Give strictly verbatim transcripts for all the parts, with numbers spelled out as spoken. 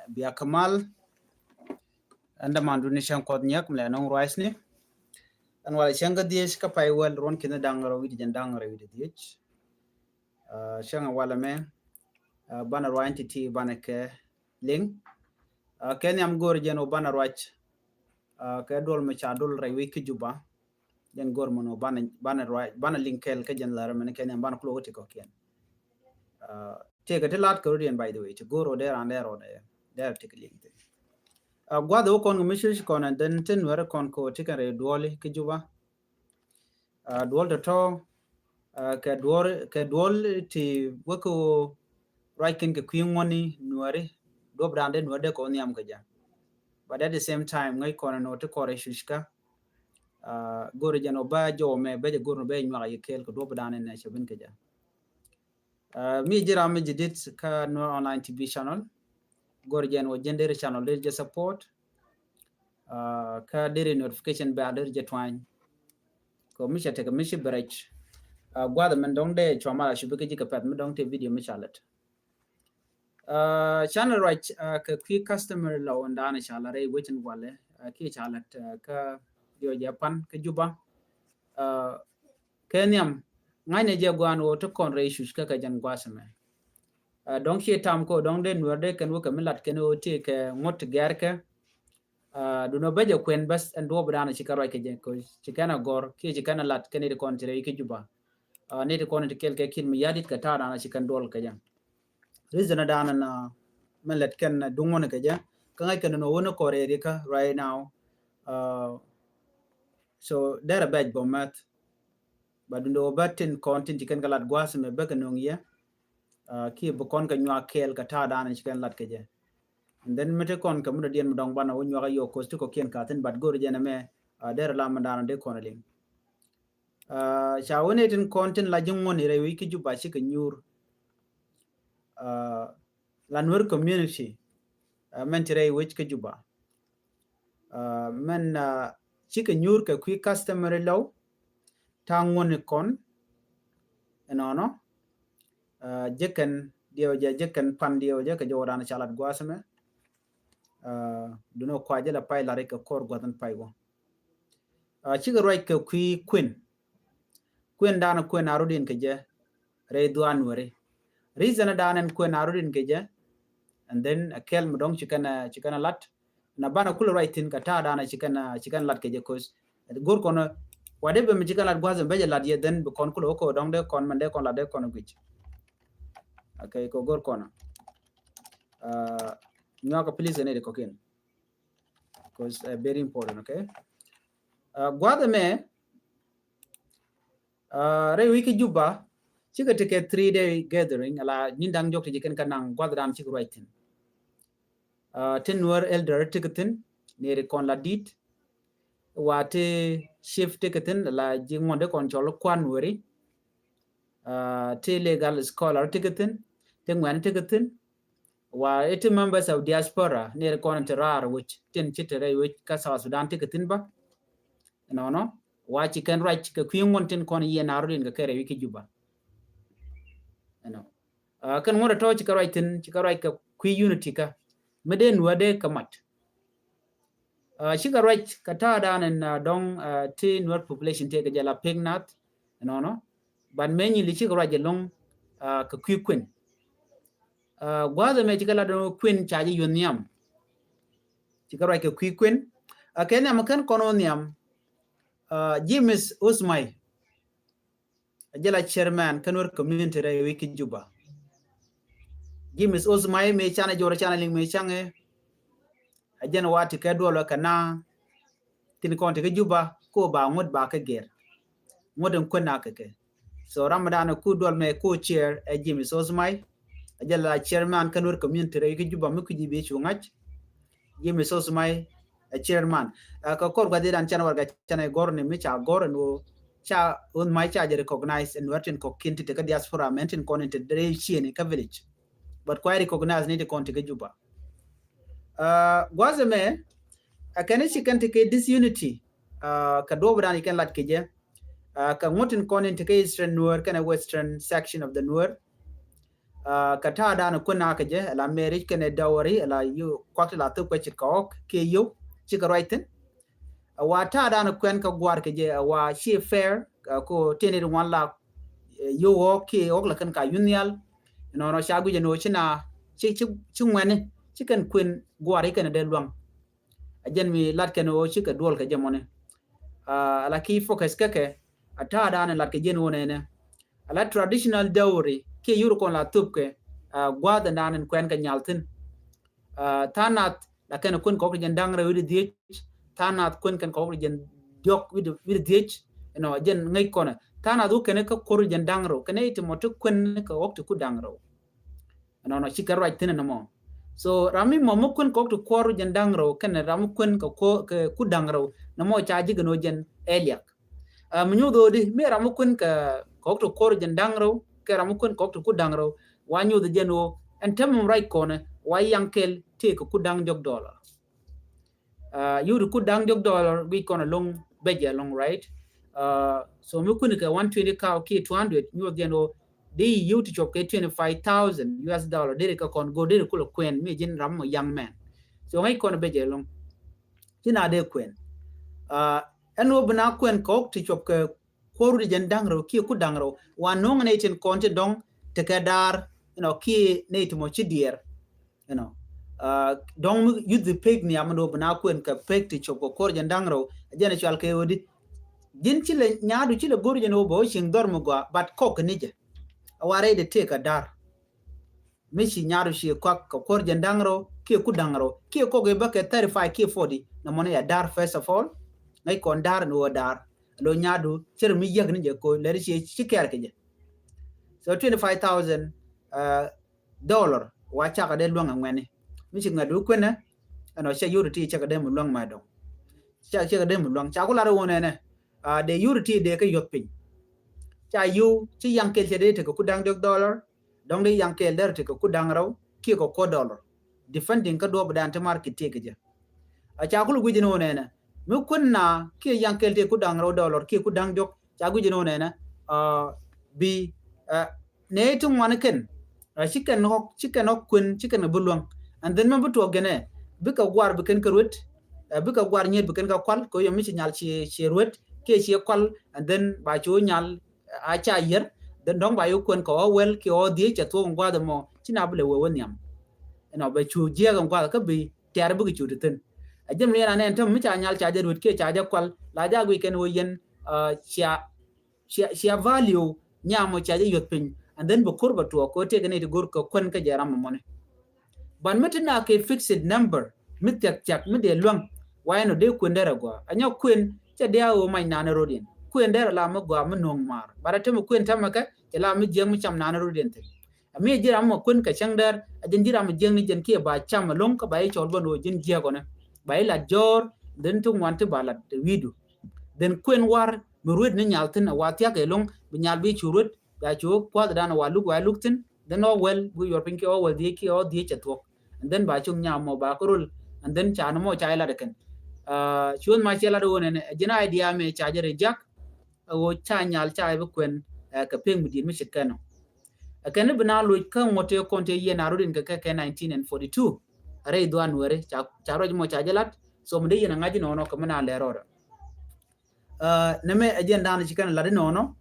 Bia kɛ mal. Ɛn dämandu ni cäŋ Kuɔth Nyiak mi lɛ nɔŋ ruacni. Ɛn walɛ cäŋ kä dhiec kä pay wäl ruɔ̱n ki̱n da̱ŋ rɛw wi̱cdɛ jiɛn da̱ŋ rɛw wi̱cdɛ dhiec. Cäŋ walɛ mɛ banɛ ruac ti̱ti̱ banɛ kɛ liŋ. Kɛ nhiam go̱o̱r jɛn wä banɛ ruac kɛ duɔl mi ca dul rɛy wi̱c kä Juba. Jɛn go̱o̱r mɛn wä banɛ, banɛ ruac, banɛ liŋ kɛɛl kä jɛn lär mɛn kɛ nhiam banɛ kulɛ wä ti kɔ̱kiɛn. Tëëkɛ ti la̱t kɛ rut yɛn, by the way, ti go̱o̱r wä dee raan dee rɔɔdɛ dee rɛ ti kɛ liŋ ti. Gua̱th wä kɔn kɛ mi cuc kɔn ɛn dɛn tin wɛr kɔn kɛ wä ti kɛn rɛy duɔli kä Juba. Duɔl tɔ̱tɔ̱ kɛ duɔl, kɛ duɔl ti wä kɛ wä ruac kɛn kɛ kui̱ ŋuɔ̱ni nuɛri duɔp da̱a̱n dee nuɛri dee kɛ wä nhiam kɛ jɛ. But at the same time ŋäc kɔn ɛn wä ti kɔn rɛy cuc kä go̱o̱r jɛn wä bä jɔw mɛ bɛ jɛ go̱o̱r nɔ bɛ nyuak yɛ kɛɛl kɛ duɔp da̱a̱n ɛn ɛ cɛ bin kɛ jɛ. Mi ji̱ ram mi ji̱ dit kä Nuer Online T V channel. Go̱o̱r jɛn wä jɛn deri channel deri jɛ support. Kä deri notification bell deri jɛ twany. Kɛ mi cɛ tekɛ mi ci bɛ rɛc. Gua̱th mɛn dɔ̱ŋ dee cua mal a cupi kä ji̱ kɛ pɛth mi dɔ̱ŋ te video mi ca lät. Canɛ ruac kɛ kui̱ customary law in da̱a̱n ca la rɛy wecin walɛ kiɛ ca la kä diɔ jɛ pan kä Juba. Kɛ nhiam ŋa̱cnɛ jɛ gua̱a̱n wä ti kɔn rɛy cuc kä kɛ jɛn gua̱a̱th mɛ. Dɔ̱ŋ ciɛ tam kɔ dɔ̱ŋ dee nuɛr dee kɛn wä kɛ mi lat kɛn wä ti kɛ ŋuɔ̱t ti gɛr kɛ. Dunɔ bä jɛ kuɛn bäth ɛn duɔp da̱a̱n ci kɛ ruac kɛ jɛ kɔ ci kɛn a gɔr kiɛ ci kɛn a lat kɛn iti kɔn ti rɛy kä Juba. Ni ti kɔn ti kɛl kɛ ki̱n mi ya̱dit kɛ ta̱a̱ da̱a̱n ci kɛn duɔl kɛ jɛ. Reason da̱a̱n na mɛ lɛt kɛn duŋ wän kɛ jɛ kä ŋa̱c kɛn nɔ wän kɔr eri kä right now. So derɛ bɛc bɔ mɛth. But dundo bä tin kɔn tin ci kɛn kɛ lat gua̱a̱th mɛ bä kɛ no̱ŋ yɛ. Kiɛ bi kɔn kɛ nyuak kɛɛl kɛ ta̱a̱ da̱a̱n ci kɛn lat kɛ jɛ. And then mi ti kɔn kɛ mi dɔ̱diɛn mi dɔ̱ŋ banɛ wä nyuak a yɔk koth ti kɔ̱kiɛn ka thin, but go̱o̱r jɛn ɛmɛ derɛ la mi da̱a̱n dee kɔn liŋ. Ca wä ni tin kɔn tin la ji̱ ŋuɔ̱n i rɛy wi̱c kä Juba cikɛ nyuur. La Nuer community mɛn ti rɛy wi̱c kä Juba. Mɛn cikɛ nyuur kɛ kui̱ customary law. Ta̱a̱ ŋuɔ̱n i kɔn inɔnɔ. Jekɛn diɛw jɛ, jekɛn pan diɛw jɛ kɛ jɔwdan ca lat gua̱a̱th mɛ. Dunɔ kua jɛ la pay lar ikɛ kɔr gua̱th in pay wä. Cikɛ ruac kɛ kui̱ kuën. Kuën dan kuën a rudin kɛ jɛ rɛy dhuan weri. Reason dan ɛn kuën a rudin kɛ jɛ. And then a kɛl mi dɔŋ ci kɛn, ci kɛn a lat. Na banɛ kulɛ ruac thin kɛ ta̱a̱ dan ci kɛn, ci kɛn lat kɛ jɛ koth. Go̱r kɔn wa dee bɛ mi ci kɛn lat gua̱th bɛ jɛ lat yɛ then bi kɔn kulɛ wä kɛ dɔŋ dee kɔn mɛn dee kɔn lat dee kɔn guic. Okay, kɛ go̱r kɔn. Nyuak please ne de kɔkin. Because very important, okay. Gua̱th mɛ rɛy wi̱c kä Juba cikɛ ti kɛ three day gathering ala nyin da̱ŋ jɔk ti ji̱ kɛn kɛ naŋ gua̱th dan cikɛ ruac thin. Ti Nuer elder ti kɛ thin neri kɔn la dit. Wa ti chief ti kɛ thin la ji̱ ŋuɔ̱n di kɔn cɔl kuan weri. Ti legal scholar ti kɛ thin, ti ŋuɛn ti kɛ thin. Wa iti members of diaspora neri kɔn ti raar wi̱c tin ci ti rɛy wi̱c kä South Sudan ti kɛ thin ba. Nɔnɔ wa ci kɛn ruac kɛ kui̱ ŋuɔ̱n tin kɔn yien a rudin kɛ kɛ rɛy wi̱c kä Juba. Ɛnɔ kɛn ŋuɔ̱n tɔ ci kɛ ruac thin ci kɛ ruac kɛ kui̱ unity kä mi dee nuɛ dee kɛ mat. Cikɛ ruac kɛ ta̱a̱ dan in dɔŋ ti Nuer population tëë kɛ jɛ la pek nath. Nɔnɔ ban mɛ nyili cikɛ ruac jɛ loŋ kɛ kui̱ kuën. Gua̱a̱th ɛmɛ cikɛ la dɔŋ kuën ca jɛ yuɔn nhiam. Cikɛ ruac kɛ kui̱ kuën. Kɛ nhiam kɛn kɔn wä nhiam. James Osmai. A jɛ la chairman kä Nuer community rɛy wi̱c kä Juba. James Osmai mëë canɛ jɔr canɛ liŋ mëë caŋɛ. A jɛn wa ti kɛ duɔl wä kɛ na tin kɔn ti kä Juba ko ba ŋut ba kɛ gɛr. Ŋut in kuɛn na kɛ kɛ. So Ramadan ku duɔl mɛ ku chair ɛ James Osmai. A jɛ la chairman kä Nuer community rɛy kä Juba mi ku ji̱ bi cu ŋa̱c. James Osmai ɛ chairman. Kä kɔr gua̱dhi dan can warga can ɛ gɔr ni mi ca gɔr ni wo ca un mai ca jɛ recognize in Nuer tin kɔk kin ti te kä diaspora mɛn tin kɔn in te dre chien in kä village. But kuay recognize ni ti kɔn ti kä Juba. Gua̱dhi mɛ a kɛn ci kɛn ti kɛ disunity. Kä duɔp dan i kɛn lat kɛ jɛ. Kä ŋutin kɔn in ti kɛ Eastern Nuer kɛn a Western section of the Nuer. Kɛ ta̱a̱ da̱a̱n kuän a kɛ jɛ ala marriage kɛnɛ dowry ala yio̱w kuak ti la thop kɛ ce̱tkɛ ɣɔ̱k kiɛ yio̱w cikɛ ruac thi̱n. Ɛ wa ta̱a̱ da̱a̱n kuɛn kɛ gua̱a̱r kɛ jɛ ɛ wa ci fair, ko tëë ni ti ŋuan la yio̱w ɣɔ̱k kiɛ ɣɔ̱k la kɛn ka yun nhial. Nɔnɔ ca guic ɛn ɣöö ci na ci ci ci ŋuɛni ci kɛn kuën gua̱a̱r i̱ kɛn dee luaŋ. A jɛn mi lat kɛn ɣöö cikɛ duɔl kɛ jɛ mɔni. Ala ki focus kɛ kɛ a ta̱a̱ da̱a̱n lat kɛ jɛn ɣöö nɛnɛ. Ala traditional dowry kiɛ yur kɔn la thop kɛ gua̱a̱th ɛn da̱a̱n ɛn kuɛn kɛ nyal thi̱n. Tha̱a̱ŋ nath la kɛn kuën kɔk ti jɛn da̱ŋ rɛw wi̱cdɛ dhiec. Tha̱a̱ŋ nath kuën kɛn kɔk ti jɛn diɔ̱k wi̱cdɛ dhiec. Ɛnɔ jɛn ŋäc kɔnɛ tha̱a̱ŋ nath wä kɛn kä kuɔr ti jɛn da̱ŋ rɛw kɛn i̱ ti mɔ ti kuën kɛ ɣɔk ti ku da̱ŋ rɛw. Ɛnɔnɔ cikɛ ruac thi̱n ɛnɔmɔ. So ram mi mɔ mi kuën kɔk ti kuɔr ti jɛn da̱ŋ rɛw kɛn ram mi kuën kɛ ku da̱ŋ rɛw nɔmɔ ca ji̱ kɛn wä jɛn ɛ liak. Mi nyuth ɣöödi mi ram mi kuën kɛ kɔk ti kuɔr ti jɛn da̱ŋ rɛw kɛ ram mi kuën kɔk ti ku da̱ŋ rɛw wa nyuth jɛn ɣöö ɛn tɛm mi ruac kɔnɛ wa yaŋ kɛl tëë kɛ ku da̱ŋ jɔk dollar. Yio̱w ti ku da̱ŋ jɔk dollar guic kɔn ɛlɔ̱ŋ bɛc ɛlɔ̱ŋ, right? So mi kuën kɛ one twenty kaw kiɛ two hundred nyuɔth jɛn ɣöö di yio̱w ti cuɔp kɛ twenty five thousand U S dollar deri kɛ kɔn go̱o̱r deri kulɛ kuɛn mi ji̱n ram mɔ young man. So ŋäc kɔn bɛc ɛlɔ̱ŋ ci na dee kuɛn. Ɛn ɣöö bi na kuɛn kɔk ti cuɔp kɛ kuɔr ti jɛn da̱ŋ rɛw kiɛ ku da̱ŋ rɛw wa no̱o̱ŋ nɛy tin kɔn ti dɔ̱ŋ ti kɛ daar inɔ kiɛ nɛy ti mɔ ci diɛɛr. Inɔ dɔ̱ŋ mi yuth pek ni amɛ do̱ bi na kuɛn kɛ pek ti cop kɛ kuɔr jɛn da̱ŋ rɛw. Jɛn cual kɛ ɣöödi ji̱n ci lɛ nyaadu ci lɛ go̱r jɛn ɣöö bɛ wä cieŋ dhɔr mi gɔaa but kɔk kɛ ni jɛ. A wa rɛy de tëë kɛ daar. Mi ci nyaadu ci kɔk kɛ kuɔr jɛn da̱ŋ rɛw kiɛ ku da̱ŋ rɛw kiɛ kɔk i̱ bä kɛ thirty five kiɛ forty nɔmɔ ni a daar first of all. Ŋäc kɔn daar ni wä daar lo nyaadu cir mi yiäk ni jɛ ko lɛri ci ci kɛɛr kɛ jɛ. So twenty five thousand dollar wa cakɛ dee luäŋ aŋuɛni. Mi ci ŋa̱t du kuenɛ ɛnɔ cɛ yuri ti cakɛ dee mi luäŋ ma dɔŋ. Cakɛ dee mi luäŋ ca ku lar wun ɛnɛ. Dee yuri ti dee kɛ yuɔth piny. Ca yiw ci yaŋ kɛl cɛ dee tekɛ ku da̱ŋ jɔk dollar. Dɔŋ di yaŋ kɛɛl dɛr ti kɛ ku da̱ŋ rɛw kiɛ kɛ kuɔt dollar. Depending kä duɔp dan ti market ti kɛ jɛ. A ca kul guic ni wä nɛnɛ mi kun na kiɛ yaŋ kɛɛl ti ku da̱ŋ rɛw dollar kiɛ ku da̱ŋ jɔk ca guic ni wä nɛnɛ. Bi nɛ ti ŋuan kɛn ci kɛn ɣɔk ci kɛn ɣɔk kuen ci kɛn bi luäŋ. And then mɛ bi tuɔk gɛnɛ bikɛ guar bi kɛn kɛ ruet. Bikɛ guar nyiet bi kɛn kɛ kual kɛ yɔ mi ci nyal ci ruet kiɛ ci kual. And then ba ci wä nyal a ca yier. Then dɔ̱ŋ ba yɛ kuɛn kɛ ɣɔw wɛl kiɛ ɣɔw dhiec cɛ thuɔk in gua̱th ɛmɔ ci na bi lɛ wee wä nhiam. Ɛnɔ bɛ cu jiɛɛk in gua̱th kä bi tɛɛr bikɛ cu ti thi̱n. A jɛm ni yɛn anɛ ɛn täm mi ca nyal ca jɛ ruet kiɛ ca jɛ kual la ja guic kɛn wä yɛn. Cia cia value nyam mɔ cia jɛ yuɔth piny. And then bɛ ko̱r bɛ tuɔɔk kɛ wä tëëk ni ti go̱r kɛ kuɛn kä jɛ ram ɛmɔni. Ban mi ti na kɛ fixed number mi thiak thiak mi dee luäŋ. Wa ɛn ɔ dee kuën derɛ gɔaa a nyɔk kuën cɛ dee a ɣöö mac naan rot yɛn kuën derɛ la mi gɔaa mi no̱o̱ŋ maar. Bat a te mi kuën tämɛ kɛ cɛ la mi jiɛk mi cam naan rot yɛn thi̱n. A mi ji̱ ram mɔ kuën kɛ cäŋ dɛr a jɛn ji̱ ram mɔ jiɛk ni jɛn kiɛ ba cam ɛlɔ̱ŋ kä ba i̱ cɔl bä ni ɣöö ji̱n jiɛk ɔnɛ ba i̱ lat jɔ̱ɔ̱r. Then ti ŋuan ti ba lat wi̱i̱du. Then kuën war mi ruet ni nyal thi̱n a wa thiak ɛlɔ̱ŋ bi nyal bi cu ruet. Ba cu kua̱th dan wa luk wa luk thi̱n. Then ɔ wɛl bi yuɔr piny kiɛ ɔ wɛl dhiec kiɛ ɔ dhiec cɛ thuɔk. And then ba cuk nyam mɔ ba kärol. And then ca ni mɔ ca ilat kɛn. Cuɔth ma ciɛ lat won ɛn ɛ jin idea mɛ ca jɛ reject. Ɛ woo ca nyal ca ibi kuɛn kɛ pek mi diet mi cit kɛn ɔ. Ɛ kɛn ibi na loc kä ŋot tëë kɔn tëë yiɛn a rot in kɛ kɛ kɛ nineteen and forty two. Rɛy dhuan weri ca ruac mɔ ca jɛ lat. So mi dee yiɛn a ŋa̱c inɔnɔ kɛ mi na lɛ rɔɔdɔ. Nɛ mɛ ɛ jɛn dan ci kɛn lat inɔnɔ.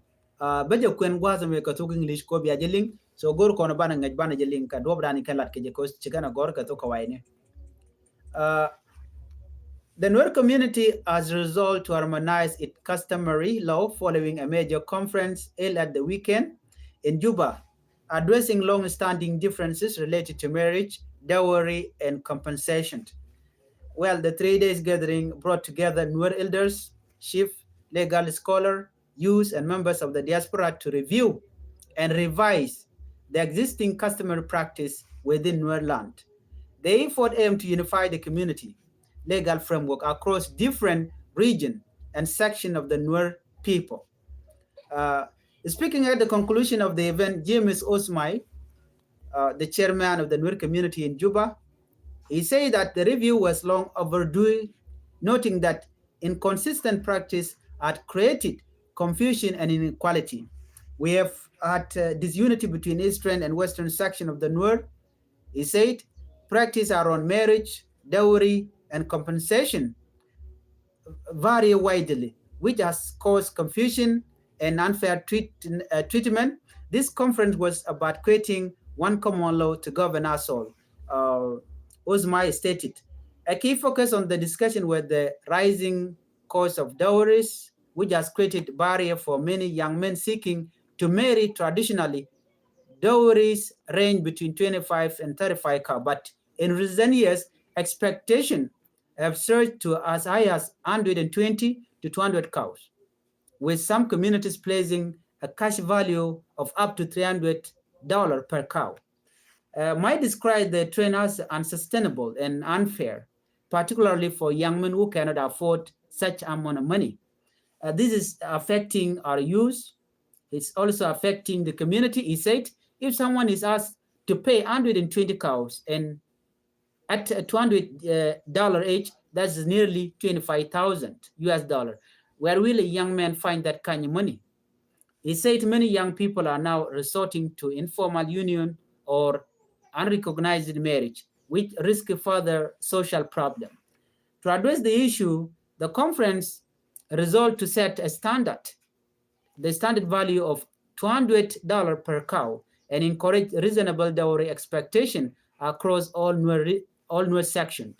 Bä jɛ kuɛn gua̱a̱th mɛ kɛ thuk English kɔ bia jɛ liŋ. So go̱r kɔn banɛ ŋäc banɛ jɛ liŋ kɛ duɔp dan ci kɛn lat kɛ jɛ kɔ ci kɛn a gɔr kɛ thuk kɛ wayni. The Nuer community has resolved to harmonize its customary law following a major conference held at the weekend in Juba, addressing long-standing differences related to marriage, dowry, and compensation. Well, the three days gathering brought together Nuer elders, chief, legal scholar, youth, and members of the diaspora to review and revise the existing customary practice within Nuer land. The effort aimed to unify the community legal framework across different region and section of the Nuer people. Uh, speaking at the conclusion of the event, James Osmai, uh, the chairman of the Nuer community in Juba, he said that the review was long overdue, noting that inconsistent practice had created confusion and inequality. We have had uh, disunity between eastern and western section of the Nuer. He said practice around marriage, dowry, and compensation vary widely, which has caused confusion and unfair treat, uh, treatment. This conference was about creating one common law to govern us all, uh, Osmai stated. A key focus on the discussion were the rising cost of dowries, which has created barrier for many young men seeking to marry. Traditionally, dowries range between twenty-five and thirty-five K, but in recent years, expectation have surged to as high as one hundred twenty to two hundred cows, with some communities placing a cash value of up to three hundred dollars per cow. Uh, might describe the trend as unsustainable and unfair, particularly for young men who cannot afford such amount of money. Uh, this is affecting our youth. It's also affecting the community. He said, if someone is asked to pay one hundred twenty cows and at two hundred dollars each, that's nearly twenty-five thousand U S dollar. Where will a young man find that kind of money? He said many young people are now resorting to informal union or unrecognized marriage, which risk further social problem. To address the issue, the conference resolved to set a standard, the standard value of two hundred dollars per cow, and encourage reasonable dowry expectation across all Nuer, all Nuer sections.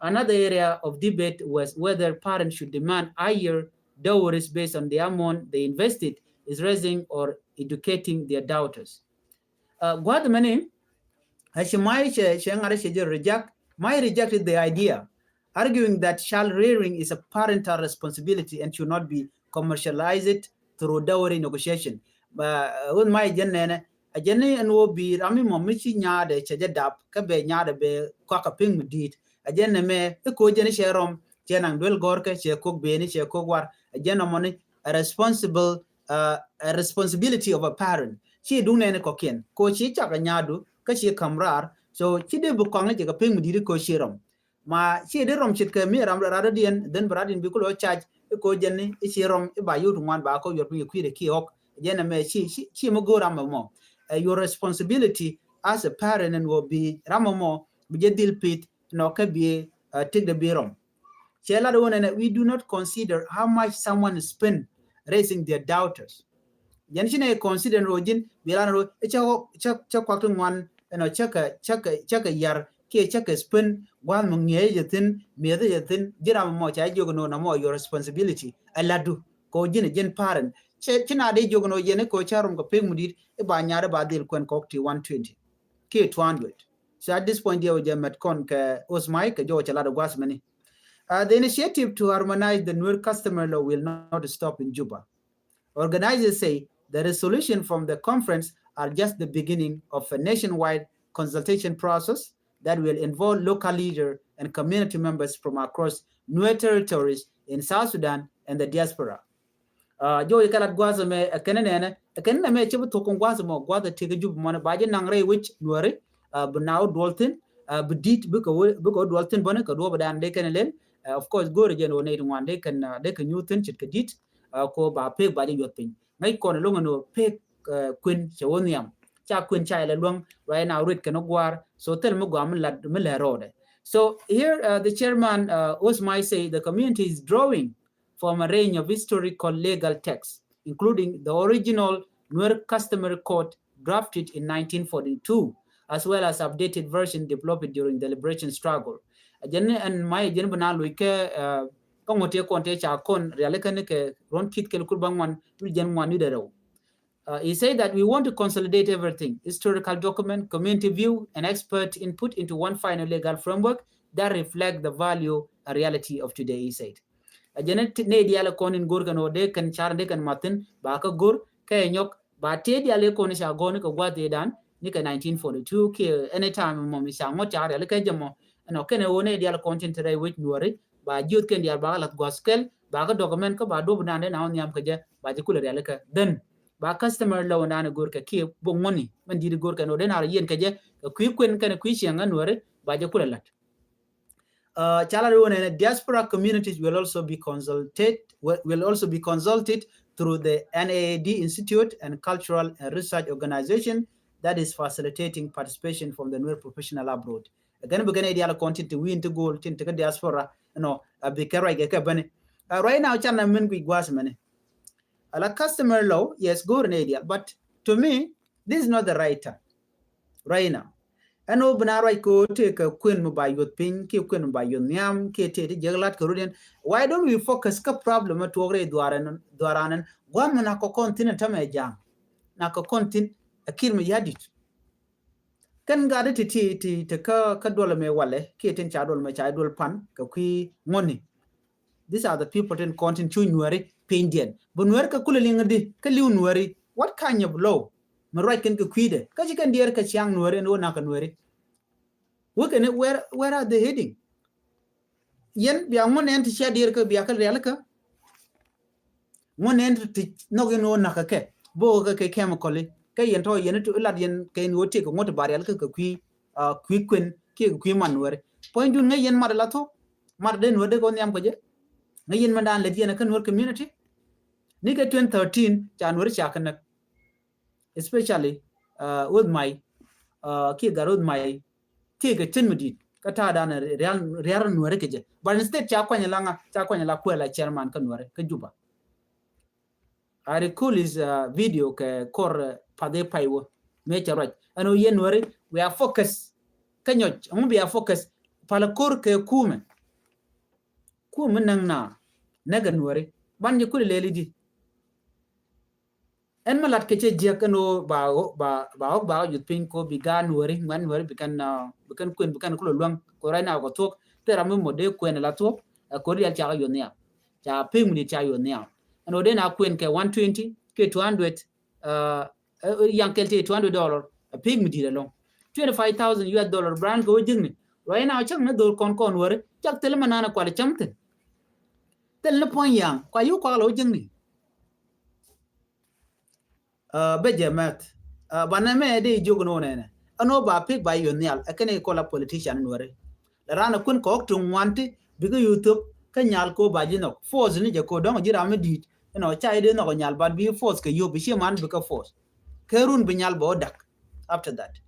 Another area of debate was whether parents should demand higher dowries based on the amount they invested is raising or educating their daughters. Uh, gua̱th mɛni, a ci Mai cɛ, cɛ ŋa̱r cɛ jɛ reject. Mai rejected the idea, arguing that child rearing is a parental responsibility and should not be commercialized through dowry negotiation. But, uh, wun Mai jɛn nɛnɛ, a jɛn ni ɛn wä bi ram mi mɔ mi ci nyaadɛ cɛ jɛ dap, kä bɛ nyaadɛ bɛ kɔak a piŋ mi di̱i̱t. A jɛn nɛ mɛ, i̱ ko̱ jɛn i̱ cɛ rɔm, cɛ naŋ duel gɔ̱rkɛ, cɛ kok beni, cɛ kok war. A jɛn ɔmɔ ni a responsible, uh, a responsibility of a parent. Ci duŋ nɛni kɔkiɛn. Ko ci cak a nyaadu, kä ci kam raar. So ci dee bi kɔaŋ ni cɛ kɛ piŋ mi di̱i̱t i̱ ko̱ ci rɔm. Ma ci dee rɔm ce̱tkɛ mi ram rat diɛn, then bi rat in bi kulɔ charge, i̱ ko̱ jɛn ni, i̱ ci rɔm, i̱ ba yot ŋuan ba kɔ yuɔr piny i̱ kui̱dɛ ki ɔk. Jɛn ɛmɛ ci, ci, ci mi go̱o̱r ram ɛmɔ. Uh, your responsibility as a parent and will be ram ɛmɔ, bi jɛ dhil pith, nɔ kä bi, uh, tik dee bi rɔm. Cɛ lat wä nɛnɛ, we do not consider how much someone spend raising their daughters. Jɛn ci nɛ consider ro ji̱n, bi lat ro, cɛ, cɛ, cɛ kuak ti ŋuan, ɛnɔ, cɛ kɛ, cɛ kɛ, cɛ kɛ yar, kiɛ cɛ kɛ spend, gua̱n mɔ ŋiɛ jɛ thin, miɛ jɛ thin, ji̱ ram mɔ ca jiök nɔ, na mɔ your responsibility, ɛ lat du, ko ji̱n, ji̱n parent. Cɛ, ci na dee jiök nɔ, jɛn ko cɛ rom kɛ pek mu di̱i̱t, i̱ ba nyar i̱ ba dhil kuɛn kɔk ti one twenty. Kiɛ two hundred. So at this point, diɛ wä jɛ mɛt kɔn kɛ Osmai, kɛ jɔwä cɛ lat ɛ gua̱th mɛni. Uh, the initiative to harmonize the Nuer customary law will not stop in Juba. Organizers say the resolution from the conference are just the beginning of a nationwide consultation process that will involve local leaders and community members from across Nuer territories in South Sudan and the diaspora. Uh, jɔw i̱ kɛ lat gua̱th ɛmɛ, ɛ kɛn nɛnɛ, ɛ kɛn nɛmɛ cɛ bi thok kɔn gua̱th ɛmɔ, gua̱th ɛ tëk ɛ Jup mɔnɛ, ba jɛ naŋ rɛy wec Nuäri, uh, bi naaw duɔl thi̱n, uh, bi di̱t, bi kɛ wä, bi kɛ wä duɔl thi̱n bäni kɛ duɔp ɛ dan dee kɛn lɛl. Uh, of course, go̱o̱rɛ jɛn wä nɛy ti ŋuan dee kɛn, uh, dee kɛ nyuuth thi̱n ce̱tkɛ di̱t, uh, ko ba pek ba jɛ yuɔth piny. Ŋäc kɔn ɛlɔŋ ɛn wä pek, uh, kuën cɛ wä nhiam. Ca kuën ca ilɛ luäŋ, right now, rit kɛn wä gua̱a̱r. So thil mi gɔaa mi lat, mi lɛ rɔɔdɛ. So here, uh, the chairman, uh, Osmai say the community is drawing from a range of historical legal texts, including the original Nuer Customary Code drafted in nineteen forty-two, as well as updated version developed during the liberation struggle. A jɛn ɛn Mai jɛn bi na loc kɛ, uh, kä ŋot tëë kɔn tëë ca kɔn riali kä ni kɛ ruɔ̱n ki̱th kɛl kur ba ŋuan, wil jɛn ŋuan ni dee rɛw. Uh, he said that we want to consolidate everything, historical document, community view, and expert input into one final legal framework that reflect the value and reality of today, he said. A jɛn ni diaal kɔn in go̱r kɛn wä dee kɛn car dee kɛn mathin, ba kä go̱r, kɛ nyɔk, ba tëë diaal kɔn ca gɔ̱r ni kɛ gua̱th ëë dan, ni kɛ nineteen forty-two, kiɛ anytime mɔ mi ca ŋuɔ̱t ca riali kɛ jɛ mɔ, ɛnɔ kɛn wä ni diaal kɔn tin te rɛy wec Nuäri, ba jiöth kɛn diaal ba kä lath gua̱th kɛl, ba kä document kä ba duɔp dan dee na wä nhiam kɛ jɛ, ba jɛ kulɛ riali kɛ. Then, ba customary law dan go̱r kɛ kiɛ bok ŋuɔ̱ni, mɛn di̱t go̱r kɛn wä dee na rɔ yiɛn kɛ jɛ, kɛ kui̱ kuën kɛn kui̱ ciɛŋ ɛ Nuäri, ba jɛ kulɛ lat. Uh, ca lat wä nɛnɛ, diaspora communities will also be consulted, will, will also be consulted through the N A A D Institute and Cultural and Research Organization that is facilitating participation from the Nuer professional abroad. Again, bi kɛn ɛ diaal kɔn tin ti wi̱i̱n ti go̱o̱l tin ti kä diaspora, you know, a bi kɛ ruac kɛ kɛ bäni. Uh, right now, canɛ min guic gua̱a̱th mɛni. Ala customary law, yes, go̱o̱r ni diaal, but to me, this is not the right time. Right now, ɛn ɣöö bi na ruac kɛ ɣöö tëë kɛ kuën mi ba yuɔth piny kiɛ kuën mi ba yuɔth nhiam kiɛ tëë ti jiäk lat kɛ rut yɛn. Why don't we focus kä problem mi tuɔɔk rɛy dhuaran, dhuaran ɛn? Gua̱a̱th mi na kɛ kɔn thi̱n ɛ tämɛ ja̱a̱ŋ, na kɛ kɔn thi̱n ɛ Kiir Mayardit. Kɛn gat ti ti ti ti kä kä duɔl mɛ walɛ kiɛ tin ca duɔl mɛ ca duɔl pan kɛ kui̱ ŋuɔ̱ni. These are the people tin kɔn tin cu Nuääri piny diɛn. Bi Nuääri kɛ kulɛ liŋ di kä liw Nuääri. What kind of law? Mi ruac kɛn kɛ kui̱dɛ kä ci kɛn diɛɛr kɛ ciaŋ Nuääri ɛn ɣöö nak kɛ Nuääri. Wekɛn where, where are they heading? Yɛn bia ŋuɔ̱n ɛn ti cia diɛɛr kä bia kä rialikä. Ŋuɔ̱n ɛn ti nhɔk in ɣöö nak kɛ kɛ bok kɛ kɛ chemical i̱ kä yɛn tɔ̱ yɛn ti lat yɛn kɛ in ɣöö tiek kɛ ŋuɔ̱t ti ba rialikä kɛ kui̱, uh, kui̱ kuën kiɛ kɛ kui̱ man Nuääri. Puɔ̱nydun ŋäc yɛn mat ala thuɔ̱k. Mat dee Nuääri dee kɛ wä nhiam kɛ jɛ. Ŋäc yɛn mɛn daan lät yɛn kä Nuääri community. Ni kɛ twenty thirteen ca Nuääri ca kɛ näk. Especially, uh, Weth May, uh, kiɛ Gat Weth May, kiɛ kɛ cin mi di̱i̱t kä ta̱a̱ dan rial, rial Nuääri kɛ jɛ. But instead ca kuany la ŋa, ca kuany la kuɛ la chairman kä Nuääri kä Juba. I recall his, uh, video kɛ kɔr, uh, path i̱ pay wä mëë cɛ ruac. Ɛn ɣöö yɛn Nuääri, we are focus. Kä nyɔc ɛŋu bia focus? Palä ko̱r kɛ kumɛ. Kumɛ näŋ na näk ɛ Nuääri. Ban jɛ kulɛ lɛli di. Ɛn mi lat kɛ cɛ jiäk ɛn ɣöö ba, ba, ba ɣɔk ba ɣɔk yuth piny ko bi gaat Nuääri, ŋuɛ̈t Nuääri bi kɛn, uh, bi kɛn kuën, bi kɛn kulɛ luäŋ. Ko right now kɛ thuɔ̱k thil ram mi mot dee kuën la thuɔ̱k, uh, ko rial ca kɛ yuɔth nhiam. Ca pek mi di̱i̱t ca yuɔth nhiam. Ɛn ɣöö dee na kuën kɛ one twenty kiɛ two hundred, uh, uh, yaŋ kɛl tëë two hundred dollar, a pek mi di̱i̱t ɛlɔ̱ŋ. Twenty five thousand U S dollar brand kɛ wä jiäkni. Right now cäŋ ni dho̱r kɔn kɔn Nuääri cak thil mi naan kual cäm thi̱n. Thil ni puɔ̱ny yaŋ kua yuk kuak la wä jiäkni. Uh, bɛ jɛ mɛth. Uh, banɛ mɛ dee jiök ni wä nɛnɛ. Ɛn wä ba pik ba yun nhial. Ɛ kɛn i̱ kɔla politician in wä ri. La ran ɛ kun kɔk tuŋ ŋuan ti bikɛ yuth thop kä nyal ko ba ji̱ nhɔk. Force ni jɛ ko dɔŋ ji̱ ram mi di̱i̱t. You know, ca i̱ dee nhɔk nyal, but bi force kɛ yop, bi ci man bikɛ force. Kɛ run bi nyal bɛ wä dak. After that,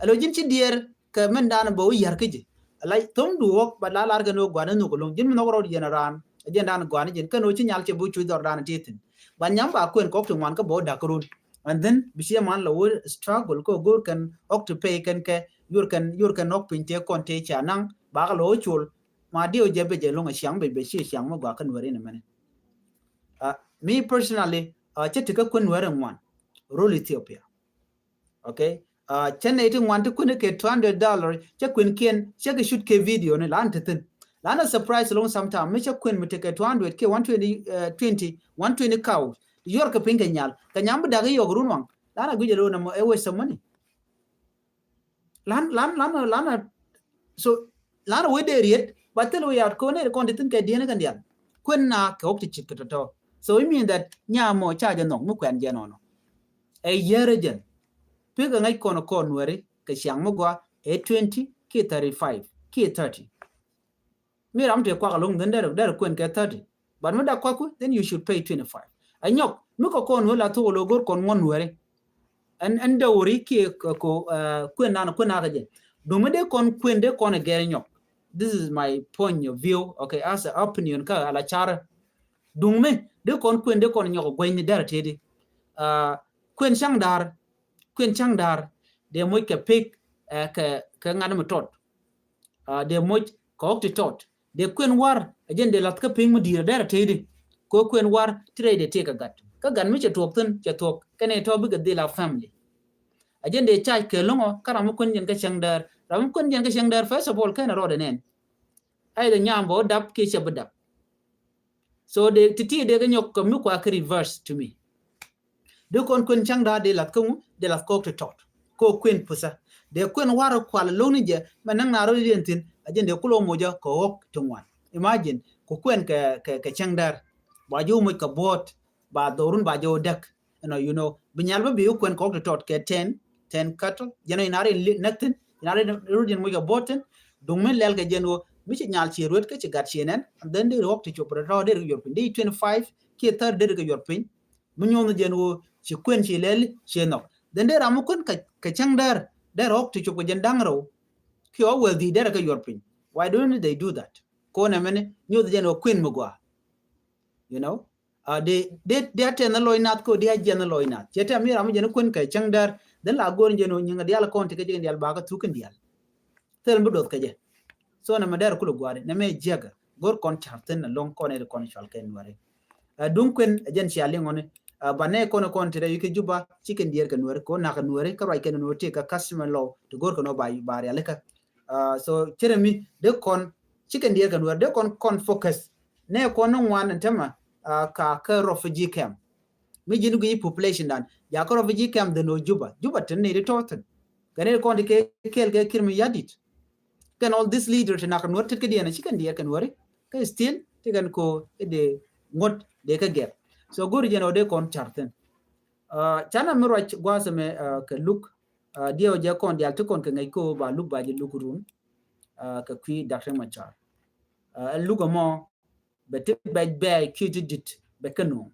ɛ lo ji̱n ci diɛɛr kɛ mɛn dan bɛ wä yär kä ji̱. Ala thom du wɔk, ba la lar kɛ ni wä gua̱n ni nhok loŋ. Ji̱n mi nhɔk rɔɔd yɛn ran. Ji̱n dan gua̱n ji̱n kɛn wä ci nyal cɛ bi cuc dhɔr dan ti thin. Ba nyam ba kuɛn kɔk ti ŋuan kä bä wä dak run. And then bi ciɛ man la wä struggle kä go̱r kɛn ɔk ti pay kɛn kɛ yor kɛn, yor kɛn ɔk piny tëë kɔn tëë ca naŋ ba kɛ la wä col. Ma diɛ wä jɛ bɛ jɛ loŋ a ciaŋ bɛ bɛ ci ciaŋ mi gua kɛn wɛr in a minute. Uh, me personally, uh, cɛ ti kä kuɛn wɛr in ŋuan. Rol Ethiopia. Okay. Uh, cɛ nɛy ti ŋuan ti kui̱ni kɛ two hundred dollar, cɛ kui̱n kiɛn, cɛ kɛ shoot kɛ video ni lan ti thin. Lan a surprise loŋ sometime, mi cɛ kui̱n mi tekɛ two hundred kɛ one twenty, uh, twenty, one twenty cow. Yuɔr kɛ piny kɛ nyal, kɛ nyam bi dak i̱ yɔk run waŋ. Lan a guic a loŋ na mɔ, a waste of money. Lan, lan, lan, lan a, so, lan a wee dee riet, ba thil wee yat kone kɔn ti thin kɛ diɛn kɛ dial. Kuɛn na kɛ wok ti cit kɛ tɔtɔ. So it mean that nyamɔ ca jɛ nhɔk mi kuɛn jɛ nɔnɔ. Ɛ yɛrɛ jɛn. Pek a ŋäc kɔn kɔn wɛri kɛ ciaŋ mi gua ɛ twenty kiɛ thirty-five kiɛ thirty. Mi ram ti kuak a loŋ dhin der, der kuɛn kɛ thirty. But mi dak kuaku, then you should pay twenty-five. A nyɔk mi kɔ kɔn wee la thok lo gor kɔn ŋuɔn wɛri. Ɛn, ɛn dawri kiɛ ko, uh, kuɛn nan kuɛn na kɛ jɛ. Duŋ mi dee kɔn kuɛn dee kɔn a gɛr nyɔk. This is my point of view, okay, as an opinion kä ala carɛ. Duŋ mi dee kɔn kuɛn dee kɔn nyɔk guɛny ni dɛr tedi. Uh, kuɛn caŋ daar, kuɛn caŋ daar dee moc kɛ pek, uh, kɛ, kɛ ŋa̱t mi tɔt. Uh, dee moc kɛ ɣɔk ti tɔt. Dee kuɛn war, a jɛn dee lath kä piny mi di̱i̱r a dɛr a tëëdi. Kɛ kuɛn war ti rɛy dee tëëk a gat. Kä gat mi cɛ tuɔɔk thin, cɛ tuɔɔk kɛn ɛ tɔ̱ bikɛ dhil a family. A jɛn dee cac kɛ lo̱ŋɔ kä ram mi kuɛn jɛn kä cäŋ däär. Ram mi kuɛn jɛn kä cäŋ däär, first of all, kɛn a rɔɔdɛ nɛn. Either nyam bä wä dap kiɛ cɛ bi dap. So dee ti ti dee kɛ nyɔk kɛ mi kua kɛ reverse to me. Dee kɔn kuɛn caŋ da̱a̱ dee lath kä ŋu, dee lath kɔɔk ti tɔt. Kɔɔk kuɛn puthä. Dee kuɛn warɛ kual lo̱ŋ ni jɛ, mɛ näŋ na rɔ liɛn thi̱n, a jɛn dee kulɔ mocä kɛ ɣɔk ti ŋuan. Imagine, ku kuɛn kɛ, kɛ, kɛ caŋ da̱a̱r. Ba jɛ wä moc kɛ buɔ̱ɔ̱t, ba dhorun ba jɛ wä däk. You know, you know, bi nyal bä bi wä kuɛn kɔɔk ti tɔt kɛ ten, ten cattle. Jɛn ɔ inari näk thi̱n, inari rut jɛn moc kɛ buɔ̱ɔ̱t thi̱n. Duŋ mi lɛl kɛ jɛn wä, mi ci nyal ci ruet kä ci gat ci nɛn, and then dee ɣɔk ti cop rɛ tɔt dee ri yor piny. Dee twenty-five, kiɛ thär derɛ kɛ yuɔr piny. Mi nyuɔth jɛn ɣöö ci kuën ci lɛl ci nhɔk. Then dee ram mi kuën kɛ cäŋ däär, dee rɔɔk ti cop kɛ jɛn da̱ŋ rɛw. Kiɛ ɣɔw wël dhiec derɛ kɛ yuɔr piny. Why don't they do that? Kɔn ɛmɛni nyuɔth jɛn ɣöö kuën mi gɔaa. You know, uh, de de de a tɛn lɔc nath ko de a jiɛn lɔc nath. Cɛ tɛm mi ram mi jɛn kuën kɛ cäŋ däär. Then la go̱r jɛn ɣöö nyiŋ dial kɔn ti kɛ jɛn dial ba kɛ thuk in dial. Thil mi doth kɛ jɛ. So nɛ mɛ dɛr kulɛ guari nɛ mɛ jiɛgɛ go̱r kɔn car thin alɔŋ kɔn ɛ kɔn cual kɛ nuɛri. Uh, duŋ kuën ɛ jɛn cia liŋ ɔni. Uh, ba nɛ kɔn kɔn ti rɛ yikɛ Juba ci kɛn diɛr kɛ nuɛri kɛ wä nak kɛ nuɛri kɛ ruac kɛn nuɛri ti kɛ customer law ti go̱r kɛ nɔ ba ba rialikä. Uh, so cɛrɛ mi de kɔn ci kɛn diɛr kɛ nuɛri de kɔn kɔn focus. Nɛ kɔn ni ŋuan ɛn tämɛ, uh, ka kɛ refugee camp. Mi ji̱n guiy population dan ja kɛ refugee camp dhen ɔ Juba. Juba tin ni di tɔthin kɛ ni kɔn di kɛ kɛl kɛ Kiir Mayardit. Kɛn all this leader ti nak nuɔr tet kɛ diɛn a ci kɛn diɛr kɛ nuɔri kɛ still ti kɛn ko ɛ de ŋuɔt de kɛ gɛp. So go̱ri jɛn ɔ de kɔn car thin. Uh, canɛ mi ruac guasɛ mɛ, uh, kɛ luk, uh, diɛw jɛ kɔn dial ti kɔn kɛ ŋɛc ko ba luk ba jɛ luk run, uh, kɛ kui̱ Doctor Machar. Uh, luk ɛmɔ bɛ ti bɛc bɛɛc ki̱ ti dit bɛ kä nuɔ̱ŋ.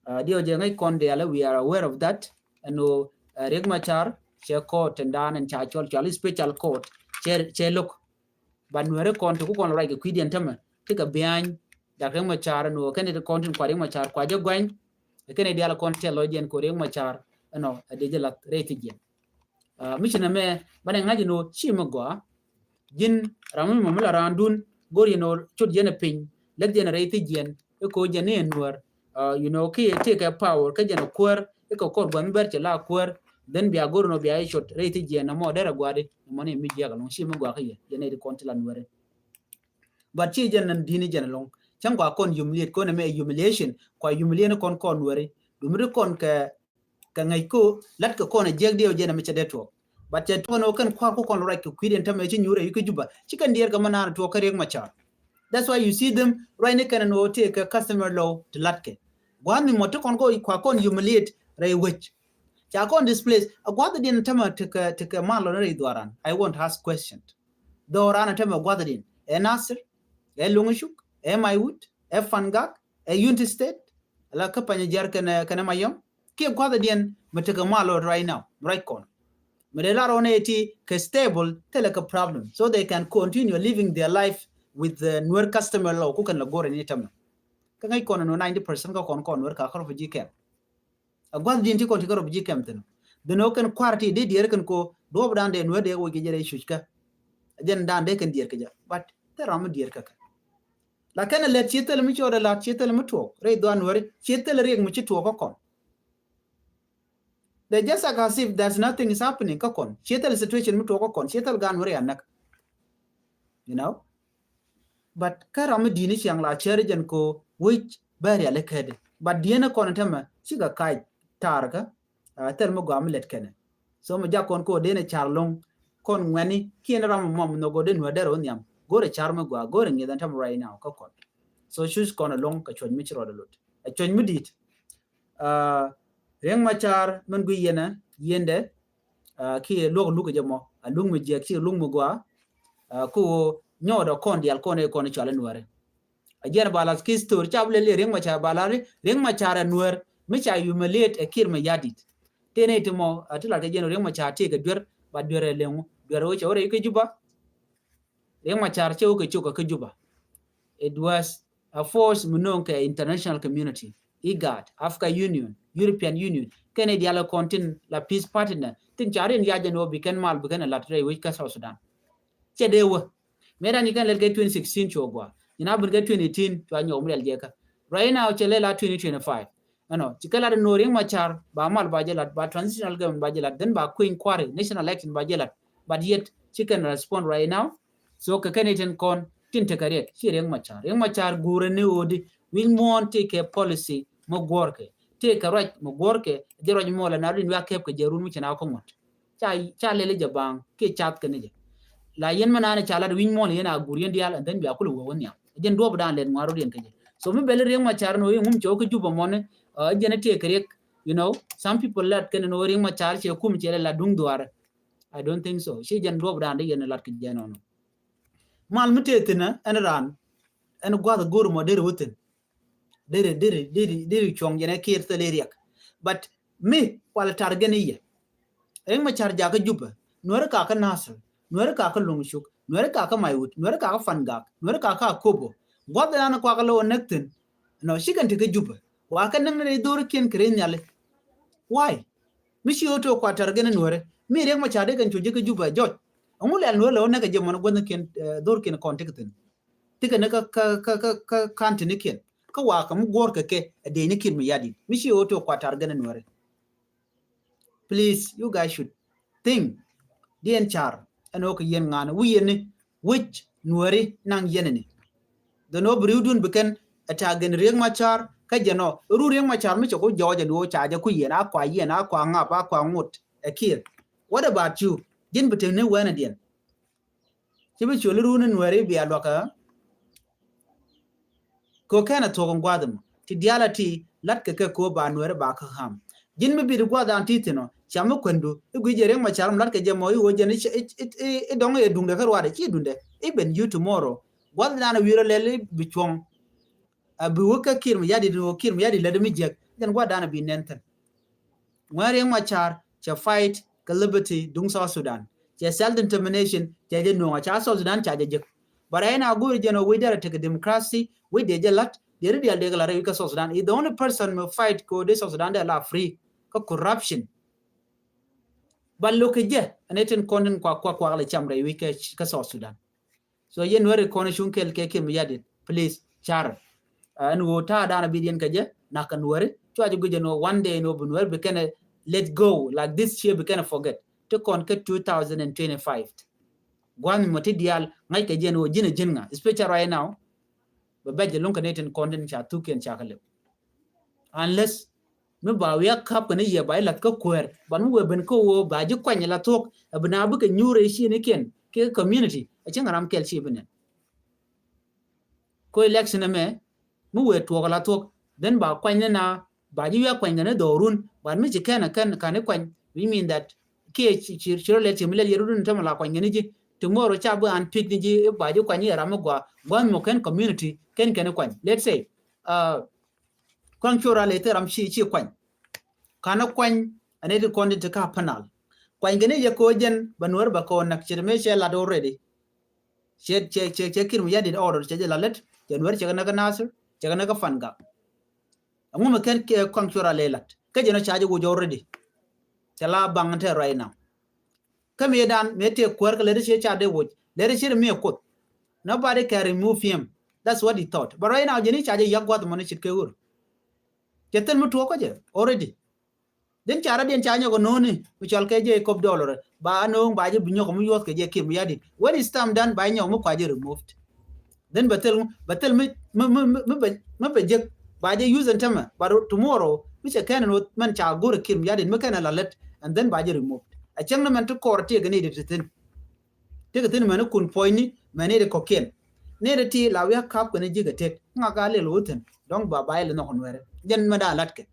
Uh, diɛw jɛ ŋäc kɔn dial, we are aware of that. Ɛn ɣöö, uh, Riek Machar cɛ court tɛn daan ɛn ca cɔl cɔl special court cɛ cɛ lo̱k. Ba nuɛri kɔn ti ku kɔn ruac kɛ kui̱diɛn tämɛ ti kɛ biany Doctor Riek Machar ɛn ɣöö kɛn ti kɔn tin kua Riek Machar kua jɛ guany. Kɛn ti dial kɔn tɛl lɔc jiɛn ko Riek Machar ɛnɔ ɛ dee jɛ lath rɛy ti jiɛn. Uh, mi ci nɛ mɛ banɛ ŋa̱c ni wä ci mi gɔaa. Ji̱n ram mi mɔ mi la raan dun go̱r yɛn wä cut yɛn ɛ piny lɛth yɛn ɛ rɛy thi jiɛn. Ɛ ko̱ jɛn ni ɛ nuäär, uh, you know, ki ɛ tëëkɛ power kä jɛn ɛ kuäär. Ɛ kɛ kɔr gua̱n mi bɛr cɛ la kuäär. Then bia go̱r ni wä bia ɛ cut rɛy thi jiɛn nɛ mɔ derɛ gua̱a̱di. Mɔ ni mi jiɛk ɛlɔŋ ci mi gɔaa kä yɛ yɛn ɛ di kɔn ti la nuäärɛ. But ci jɛn nan di̱n jɛn ɛlɔŋ cäŋ kua kɔn humiliate kɔn ɛmɛ humiliation kua humiliate ni kɔn kɔn nuäri. Dumi di kɔn kɛ kɛ ŋäc ko lat kɛ kɔn a jiɛk diɛw jɛn a mi cɛ dee tuɔk. But cɛ tuɔk ni wä kɛn kua̱r ku kɔn lɔ ruac kɛ kui̱diɛn tämɛ ci nyuur a yuk kä Juba ci kɛn diɛɛr kɛ mɛ naan tuɔk kä Riek Machar. That's why you see them ruac ni kɛn ni wä tëë kɛ customer law ti lat kɛ. Gua̱n ni mɔ ti kɔn kɔ kua kɔn humiliate rɛy wec. Ca kɔn displace a gua̱th diɛn tämɛ ti kɛ ti kɛ mal lɔ ni rɛy dhuaran. I want to ask question. Dhuaran tämɛ gua̱th diɛn ɛ Nasir, ɛ Luŋ Cuk, ɛ Maiwut, ɛ Fangak, ɛ Unity State. Ala kä Panyijiar kɛnɛ kɛnɛ Mayom. Kiɛ gua̱thdiɛn mi tekɛ mal lɔ right now mi ruac kɔn. Mi dee lar ɣän ɛ ti kɛ stable thilɛ kɛ problem so they can continue living their life with the Nuer customer law ku kɛn la go̱rɛ ni tämɛ. Kä ŋäc kɔn ɛn wä ninety percent kä kɔn kɔn Nuer ka kä refugee camp. A gua̱thdiɛn ti kɔn ti kä refugee camp thin. Dhin wä kɛn kua̱r ti dee diɛɛr kɛn ko duɔpdan dee Nuer dee wä jɛ jɛ rɛy cuc kä. Jɛn dan dee kɛn diɛɛr kɛ jɛ but thil ram mi diɛɛr kä kɛ. La kɛn a lɛt ci thil mi cɔɔdɛ lat ci thil mi tuɔɔk rɛy dhuan Nuɛri ci thil riɛk mi ci tuɔɔk kä kɔn. They just act as if there's nothing is happening kä kɔn. Ci thil situation mi tuɔɔk kä kɔn ci thil gan Nuɛri a näk. You know. But kä ram mi di̱i̱ni ciaŋ la cɛri jɛn ko wi̱c bɛ riali kädi. But diɛn kɔn tämɛ cikɛ kac taar kä. A thil mi gɔaa mi lɛt kɛnɛ. So mi jak kɔn ko den ɛ car loŋ kɔn ŋuɛni kiɛn ram mɔ mi nhɔk gɔdɛ nuɛ dɛr wä nhiam. Go̱rɛ car mi gɔaa go̱rɛ ŋi̱eth ɛn tämɛ right now kä kɔn. So cuc kɔn ɛ loŋ kɛ cuɔc mi ci rɔɔdɛ lot ɛ cuɔc mi di̱i̱t. Riɛŋ ma car min gui yɛnɛ yɛndɛ. Kiɛ luɔk luk jɛ mɔ a luk mi jiɛk ci luk mi gɔaa. Ku nyɔɔdɛ kɔn dial kɔn ɛ kɔn cual ɛ nuɛri. A jiɛn ba lath ki story ca bi lɛ liɛ Riek Machar ba lath Riek Machar a nuɛr mi ca humiliate ɛ Kiir Mayardit. Tëë nɛy ti mɔ a ti lat kɛ jiɛn Riek Machar tëë kɛ duer ba duer ɛ leŋ duer wä cɛ wä rɛy kä Juba. Riek Machar cɛ wä kɛ cok kɛ kä Juba. It was a force mi no̱o̱ŋ kɛ international community, IGAD, Africa Union, European Union kɛn i̱ dial kɔn tin la peace partner tin ca rin yac jɛn wä bi kɛn mal bi kɛn ɛ lat rɛy wec kä South Sudan. Cɛ dee wä Mëë dan ci kɛn lɛl kɛ twenty sixteen cuɔ gua. Ci na bin kɛ twenty eighteen cua nyɔk mi lɛl jɛ kä. Right now cɛ lɛl a twenty twenty-five. Ɛnɔ ci kɛ lat ɛn ɣöö Riek Machar ba mal ba jɛ lat ba transitional government ba jɛ lat then ba kueny kuari national election ba jɛ lat. But yet ci kɛn respond right now. So kɛ kɛn iten kɔn tin tekɛ Riek ci Riek Machar Riek Machar guurɛ ni ɣöö di wi̱c muɔ̱ɔ̱n ti kɛ policy mi guɔ̱ɔ̱rkɛ ti kɛ ruac mi guɔ̱ɔ̱rkɛ jɛ ruac muɔ̱ɔ̱n la na rin wiak kɛp kɛ jɛ run mi ci na kä ŋuɔ̱t. Ca ca lɛl jɛ baŋ kiɛ cath kɛn jɛ. La yɛn mɛ naan ca lat wi̱ny muɔl yɛn a gur yɛn diaal and then bia kulɛ wä wä nhiam. Jɛn duɔp dan lɛt ŋuan rot yɛn kɛ jɛ. So mi bɛl Riek Machar ni wä ŋum cɛ wä kä Juba mɔni. Jɛn ti kɛ Riek, you know, some people lat kɛn ni wä Riek Machar cɛ kum cɛ lɛ la duŋ dhuaar. I don't think so. Ci jɛn duɔp dan di yɛn lat kɛ jɛ nɔnɔ. Mal mi tëë thin ɛn raan ɛn guath go̱r mɔ der wä thin. Deri deri deri deri cuɔ̱ŋ jɛn ɛ Kiir thil i̱ riɛk. But mi kual tar gɛn i̱ yɛ. Riɛk Macar jakä Jubɛ. Nuɛri kakä Nasir. Nuɛri kakä Luŋ Cuk. Nuɛri kakä Maiwut. Nuɛri kakä Fangak. Nuɛri kakä Akobo. Guath dan kuakä lɛ wä näk thi̱n. Nɔ cikɛn ti kä Jubɛ. Wa kɛ näk ni rɛy dhorikiɛn kɛ rɛy nhiali. Why? Mi ci ɣä tok kua tar gɛn i̱ Nuɛri. Mi Riɛk Macar dee kɛn cu ji̱ kä Jubɛ jɔc. Ɛŋu lɛl Nuɛri lɛ wä näk kɛ jɛ mɔn guathnikiɛn, eh, dhorkiɛn kɔn ti kɛ thi̱n. Ti kɛ ni kä, kä, kä, kä, kä kanti ni kiɛn. Kä wa kä mi guɔ̱r kɛ kɛ, ɛ dee ni Kiir Mayardit. Mi ci ɣä tok kua tar gɛn i̱ Nuɛri. Please, you guys should think. Diɛn car, ɛn ɣä kɛ yɛn ŋa̱n, wi̱i̱ yɛn ni, wi̱c Nuɛri naŋ yɛn ni. Dhɛ nɔ bi ri̱wdun bi kɛn, ɛ ta gɛn Riɛk Macar, kä jɛ nɔ, ru Riɛk Macar mi cɛ ku jɔɔc ɛn ɣä ca jɛ ku yɛn, a kua yɛn, a kua ŋap, a kua ŋot, ɛ Kiir. What about you? Ji̱n bi tek ni wɛn ɛ diɛn. Ci bi col i̱ run i̱ Nuɛri bia luakä. Kɛ kɛn a thuɔk in gua̱a̱th mɔ ti diaal a ti lat kɛ kɛ ko̱o̱p ba Nuɛri ba kä ham. Ji̱n mi bit gua̱a̱th an ti thi̱n ɔ cam mi kuendu i̱ gui̱c jɛ Riɛk Macar mi lat kɛ jɛ mɔ i̱ ɣöö jɛn i̱ dɔ̱ŋ i̱ duŋdɛ kä ruaadɛ ci duŋdɛ. I̱ ben you tomorrow gua̱a̱th dan a wi̱i̱r ɔ lɛl i̱ bi cuɔ̱ŋ. A bi wä kä Kiir Mayardit in ɣöö Kiir Mayardit lät mi jiäk jɛn gua̱a̱th dan a bi nɛn thi̱n. Ŋuɛn Riɛk Macar cɛ fight kɛ liberty duŋ South Sudan. Cɛ self determination cɛ jɛ nuɔŋ a ca South Sudan ca jɛ jek. But right now go̱o̱ri jɛn ɔ wec derɛ tekɛ democracy wec dee jɛ la̱t dee ri dial dee kɛ la̱t rɛy wi̱c kä South Sudan is the only person mi fight kɛ ɣöö dee South Sudan dee la free kä corruption. But lo̱kɛ jɛ ɛn ɛ tin kɔn tin kuak kuak kuak lɛ cam rɛy wi̱c kä South Sudan. So yɛn Nuɛri kɔn cuŋ kɛl kɛ Kiir Mayardit, please car. Ɛn ɣöö ta̱a̱ da̱a̱n a bi diɛn kɛ jɛ nak kɛ Nuɛri cua jɛ guic ɛn ɣöö one day ɛn ɣöö bi Nuɛri bi kɛn ɛ let go like this year bi kɛn ɛ forget. Ti kɔn kä two thousand and twenty-five. Gua̱n mɔ ti diaal ŋa̱c kɛ jɛ ɛn ɣöö ji̱n ɛ ji̱n ŋa, especially right now. Bɛ bɛc jɛ luŋ kɛ ni tin kɔn tin ca thuk kiɛn ca kɛ lɛp. Unless mi ba wiak kap kɛn i̱ yɛ ba i̱ lath kä kuäär, but mi wee ben kä woo ba ji̱ kuany la thuɔ̱k ɛ bi na bikɛ nyuur ɛ ci ni kiɛn kɛ community ɛ cäŋ ram kɛl ci bi nɛn. Ko election ɛmɛ mi wee tuɔɔk la thuɔ̱k then ba kuany ni na ba ji̱ wiak kuany kɛn i̱ dhɔrun, but mi ci kɛn ɛ kɛn kan i̱ kuany, which mean that kiɛ ci rɔ lɛt ci mi lɛl yɛ run tɛmɛ la kuany kɛn i̱ ji̱ tomorrow ca bi an pick ni ji̱ i̱ ba ji̱ kuany i̱ ram mi gua gua̱n mɔ kɛn community kɛn kɛn i̱ kuany. Let's say uh, Kuaŋ cor a lɛ thil ram ci ci kuany. Kanɛ kuany ɛn iti kɔn ti ti ka panal. Kuany kɛn i̱ yɛ ko̱ jɛn bɛ Nuɛr bɛ ko̱ nak ce̱t mëë cɛ lat already. Cɛ cɛ cɛ cɛ Kiir Mayardit order cɛ jɛ la lät cɛ Nuɛr cɛ kɛ nak kä Nasir cɛ kɛ nak kä Fangak. Ɛŋu mi kɛn Kuaŋ cor a lɛ lat kä jɛn ɔ ca jɛ wuc already. Cɛ la baŋ tɛ right now. Kä mëë dan mëë tëë kuäär kä lɛt i̱ ciɛ ca dee woc lɛt i̱ ciɛ mi ɛ kuoth. Nobody can remove him. That's what he thought. But right now jɛn i̱ ca jɛ yak gua̱th mɔni cit kɛ ɣöör. Cɛ thil mi tuɔɔk kä jɛ already. Then ca radiɛn ca nyɔk ɛ no̱o̱ni mi cɔl kɛ jɛ kop dollar ba no̱o̱ŋ ba jɛ bi nyɔk mi yuɔth kɛ jɛ Kiir Mayardit. When it's time done ba nyɔk mi kua jɛ removed. Then bɛ thil bɛ thil mi mi mi mi mi bɛ mi bɛ jek ba jɛ use ɛn tämɛ, but tomorrow mi cɛ kɛn ɛn ɣöö mɛn ca go̱r ɛ Kiir Mayardit mi kɛn ɛ la lät and then ba jɛ removed. Ɛ cäŋ ni mɛn ti kɔɔr ti kɛ ni di ti thin. Ti kɛ thin mɛn ikun puɔ̱nyni mɛn ni di kɔkiɛn ni di ti la wiak kap kɛn ji̱ kɛ tet ŋak a lil wä thin dɔ̱ŋ ba ba ilɛ nhɔk Nuɛri jɛn mɛn da latkɛ.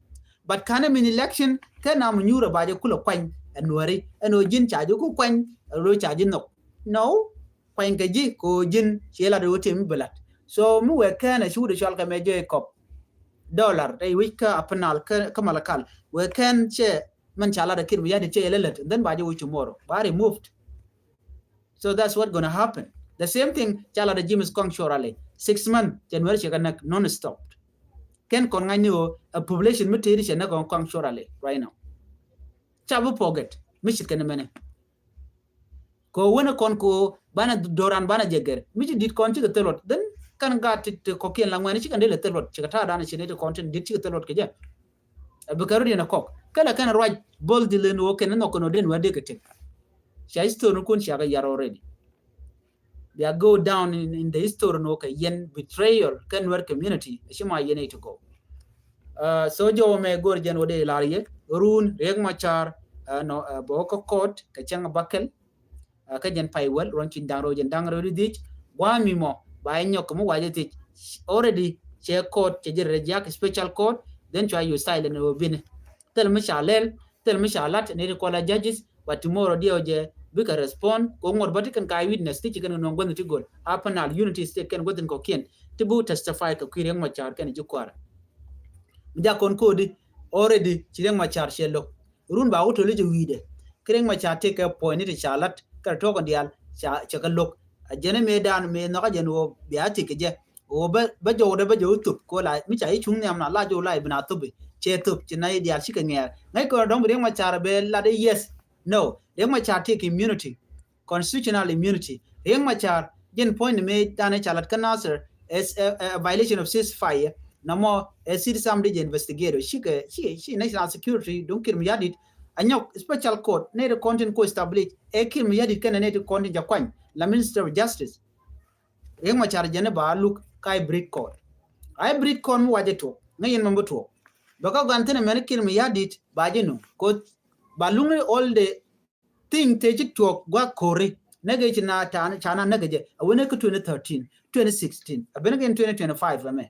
But kanɛ min election kɛn na mi nyuurɛ ba jɛ kulɛ kuany ɛ Nuɛri ɛn ɣöö ji̱n ca ji̱ ku kuany ɛ lo̱ ca ji̱ nhɔk. No. Kuany kɛ ji̱ kɛ ɣöö ji̱n ciɛ lat ɣöö tëë mi bi lat. So mi wee kɛn ɛ ci wut ɛ cɔal kɛ mɛ jɔy kɔp dollar rɛy wi̱c kä Apanal kä Malakal wee kɛn cɛ mɛn ca lat ɛ Kiir Mayardit cɛ yɛ lɛ lät and then ba jɛ wi̱c tomorrow ba removed. So that's what gonna happen. The same thing ca lat ɛ James Kuaŋ cor a lɛ six month January cɛ kɛ näk non stop. Kɛn kɔn ŋa̱cni ɣöö a population mi tëëri cɛ näk ɛ Kuaŋ cor a lɛ right now. Ca bi forget mi cit kɛn mɛnɛ. Kɛ ɣöö wen kɔn kɛ ɣöö banɛ do̱ran banɛ jɛ gɛr mi ci di̱t kɔn cikɛ thil luɔt then kɛn gaat ti kɔkiɛn la ŋuɛn cikɛ dee lɛ thil luɔt cikɛ ta̱a̱ dan ci ni ti kɔn tin di̱t cikɛ thil luɔt kɛ jɛ. Ɛ bi kɛ rut yɛn ɛ kɔk kɛ lɛ kɛn ruac boldly ni ɣöö kɛn ni nhɔk kɛn ɣöö den wä dee kɛ tëk. Ca history ni kun cia kɛ yar already. Bia go down in, in the history ni ɣöö kɛ yɛn betrayal kɛ Nuer community ɛ ci ma yɛn ɛ to go. Uh, so jɔwä mɛ go̱r jɛn wä dee lar yɛ run Riek Machar uh, no uh, bä wä kä court kɛ cäŋ bäkɛl. Uh, kä jɛn pay wäl ruɔ̱n cuny da̱ŋ rɛw jɛn da̱ŋ rɛw di dhiec gua̱a̱ mi mɔ ba yɛ nyɔk kɛ mi wacɛ thiec. Already cɛ court cɛ jɛ reject special court then cua you silent wä bini. Thil mi ca lɛl thil mi ca lat ni ti kuala judges. But tomorrow diɛw jɛ bikɛ respond kɛ ŋuɔt bä ti kɛn ka witness ti ci kɛn kɛ nuɔ̱ŋ guänh ti gol Apanal Unity State kɛn guäthin kɔkiɛn ti bi testify kɛ kui̱ Riek Machar kɛn ji̱ kuarɛ. Mi ja kɔn kodi already ci Riek Machar cɛ lo̱k. Run ba wä toli jɛ wi̱i̱dɛ. Kä Riek Machar tëë kɛ puɔ̱ny ni ti ca lat kɛ tuɔɔk in diaal ca, cɛ kɛ lo̱k. A jɛn mëë dan mëë nhɔkä jɛn ɣöö bia thik kɛ jɛ. Ɣöö bä, bä jɔwdɛ bä jɛ wä thop kɛ la mi ca i̱ cuŋ nhiam na la jɔw la i̱ bi na thop i̱. Cɛ thop ci na i̱ diaal cikɛ ŋɛɛr. Ŋäc kɔn dɔ̱ŋ bi Riek Machar bɛ lat i̱ yes. No. Riek Machar tëë kɛ immunity. Constitutional immunity. Riek Machar, jɛn puɔ̱ny ni mëë dan i̱ ca lat kä Nasir, is a, a violation of ceasefire. Nɔmɔ ɛ cit sam di jɛ investigate. Cikɛ, ci, ci national security duŋ Kiir Mayardit. A nyɔk special court, nɛy ti kɔn tin ku establish. Ɛ Kiir Mayardit kɛnɛ nɛy ti kɔn tin ca kuany. La Minister of Justice. Riek Machar jɛn ba luk ka hybrid court. Hybrid court mi wacɛ tuɔk. Ŋäc yɛn mɛ bi tuɔk. Bɛ kä gan thin mɛn Kiir Mayardit ba jɛ nu. Ko ba luŋ ni all the thing te ci tuɔk gua kori. Nɛkɛ ci na ca na nɛkɛ jɛ. A wen kä twenty thirteen, twenty sixteen. A ben kɛ in twenty twenty-five ɛmɛ.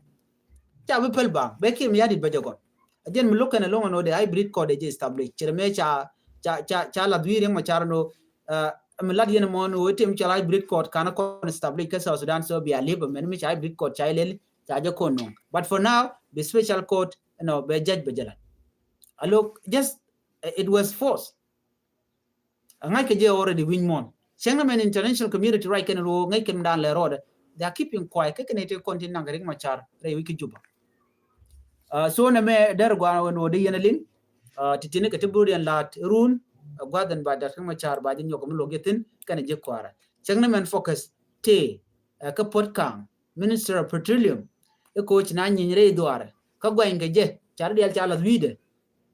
Ca bi päl ba bɛ Kiir Mayardit bɛ jɛ gɔn. A jɛn mi lo̱k kɛn a loŋ ɛn ɣöö dee hybrid court dee jɛ establish. Cɛ mɛ ca, ca, ca, ca lath wi̱i̱ Riek Machar ɛn ɣöö, uh, mi lat yɛn mɔ ɛn ɣöö i̱ tɛm cɔl hybrid court kanɛ kɔn establish kä South Sudan, so bia liep ɛmɛn mi ca hybrid court ca ilɛl ca jɛ kɔn nuŋ. But for now, bi special court, you know, bɛ judge bɛ jɛ lat. A lo̱k, just, uh, it was forced. A ŋa̱c kɛ jɛ already wi̱ny muɔ̱ɔ̱n. Cäŋ na mɛn international community right kɛn ruɔ ŋäc kɛn dan lɛ rɔɔdɛ. They are keeping quiet. Kɛ kɛn ite kɔn tin naŋ kɛ Riek Machar rɛy wi̱c kä Juba. Uh, so nɛ mɛ dɛr gua̱a̱n wɛn wä di yɛn a liŋ. Uh, ti tini kɛ ti burud yɛn laat run. Uh, gua̱a̱th ɛn ba dat Riek Machar ba jɛ nyɔk mi luɔk jɛ thin kɛn jɛ kuaarɛ. Cäŋ na mɛn focus ti, uh, kä Puot Kaŋ. Minister of Petroleum. Iko ci na nyiny rɛy dhuaar kä guany kɛ jɛ car dial ca lath wi̱i̱dɛ.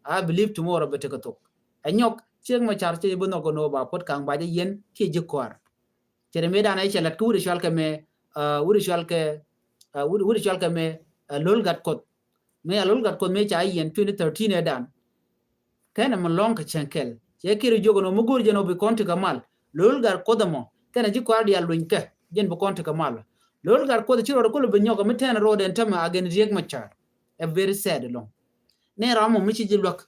I believe tomorrow bɛ tekɛ thok. Ɛ nyɔk Riek Machar cɛ bi nhɔk kɛ nɔ ba Puot Kaŋ ba jɛ yɛn kiɛ ji̱ kɔaar. Cɛ dɛ mëë dan ɛ cɛ lat kä wut ɛ cual kɛ mɛ, uh, wut ɛ cual kɛ, uh, wut, wut ɛ cual kɛ mɛ, uh, Lol Gatkuoth. Mëë a Lol Gatkuoth mëë ca yɛn twenty thirteen ɛ dan. Kɛnɛ mi lɔ̱ŋ kɛ cɛŋ kɛl. Cɛ Kiir jiök ɛn ɣöö mi go̱o̱r jɛn ɣöö bi kɔn ti kɛ mal. Lol Gatkuoth ɛmɔ kɛnɛ ji̱ kɔaar diaal luny kɛ jɛn bi kɔn ti kɛ mal. Lol Gatkuoth ci rɔɔdɛ kulɛ bi nyɔk mi tɛn rɔɔdɛ ɛn tämɛ against Riek Machar. Ɛ very sad ɛlɔ̱ŋ. Nɛ ram mɔ mi ci ji̱ luäk.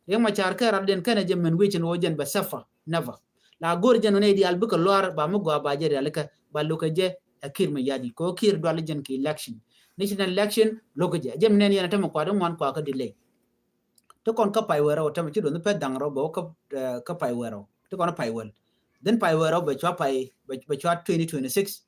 Riek Machar kɛ rat den kɛnɛ jɛ mɛn wi̱i̱ cin ɣöö jɛn bɛ suffer. Never. La go̱o̱r jɛn ɣöö nɛ diaal bikɛ luaar ba mi gɔaa ba jɛ rialikä ba lo̱kɛ jɛ ɛ Kiir Mayardit kɛ ɣöö Kiir dual jɛn kɛ election. Ni ci nɛ election lo̱kɛ jɛ. Jɛ mi nɛn yɛn ɛ tämɛ kuat i̱ ŋuan kua kä delay. Ti kɔn kä pay wɛrɛ wä tämɛ ci duɔth ni pɛth da̱ŋ rɔ bɛ wä kä, eh, kä pay wɛrɛ wä. Ti kɔn pay wɛl. Then pay wɛrɛ wä bɛ cua pay, bɛ, bɛ cua twenty twenty-six.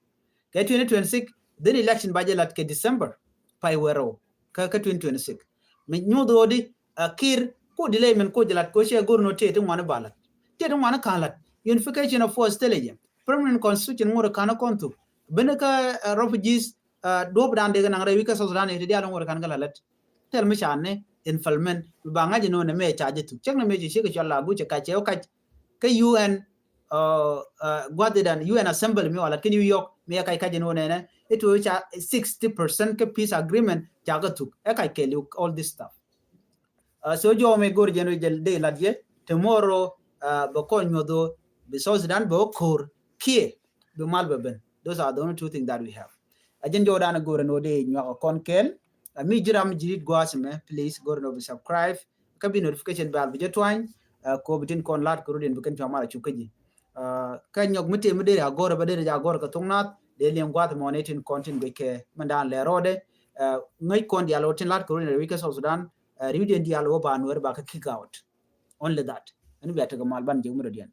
Kɛ twenty twenty-six, then election ba jɛ lat kɛ December. Pay wɛrɛ wä kä, kä twenty twenty-six. Mi nyuth wä di, uh, Kiir, ko delay min ko jɛ lat ko cɛ go̱r nɔ tëë ti ŋuan ba lat. Tëë ti ŋuan ka̱n lat. Unification of force thilɛ jɛ. Permanent constitution ŋuɔr ka̱n kɔn thuk. Beni kä, uh, refugees, uh, duɔp dan dee kɛ naŋ rɛy wi̱i̱ kä South Sudan iti diaal ŋuɔr ka̱n kɛ la lat. Tɛl mi ca ni implement mi ba ŋa̱c inɔ ni mɛ ca jɛ thuk. Cɛk ni mɛ ci ciek cɔl la gucɛ kac cɛ wä kac kä U N, uh, uh, gua̱th idan U N Assembly mi wala kä New York mi ɛ kac kac inɔ nɛnɛ. It will ca sixty percent kä peace agreement ca kä thuk. Ɛ kac kɛɛliw all this stuff. Uh, so jɔw mi go̱r jɛn wi jɛ dee lat jɛ tomorrow, uh, bɛ kɔn nyuɔth wä bi South Sudan bɛ wä ko̱r kiɛ bi mal bɛ ben. Those are the only two things that we have. A jɛn jɔw dan go̱r ɛn wä dee nyuak a kɔn kɛɛl. A mi ji̱ ram ji̱ rit gua̱a̱th mɛ, please go̱r ɛn wä bi subscribe. Kä bi notification bell bi jɛ tuany. Uh, ko bi tin kɔn lat kɛ rut in bi kɛn cua mal a cuk kä ji̱. Uh, kä nyɔk mi tëë mi deri a gɔr bä deri a gɔr kɛ thok nath dee liɛŋ gua̱th mɔni tin kɔn tin guic kɛ mɛn dan lɛ rɔɔdɛ. Uh, ŋäc kɔn dial wä tin lat kɛ run in rɛ wi̱c kɛ South Sudan. Uh, riw diɛn dial wä ba nuɛr ba kɛ kick out. Only that. Ɛn bia tekɛ mal ban jek mi dɔ diɛn.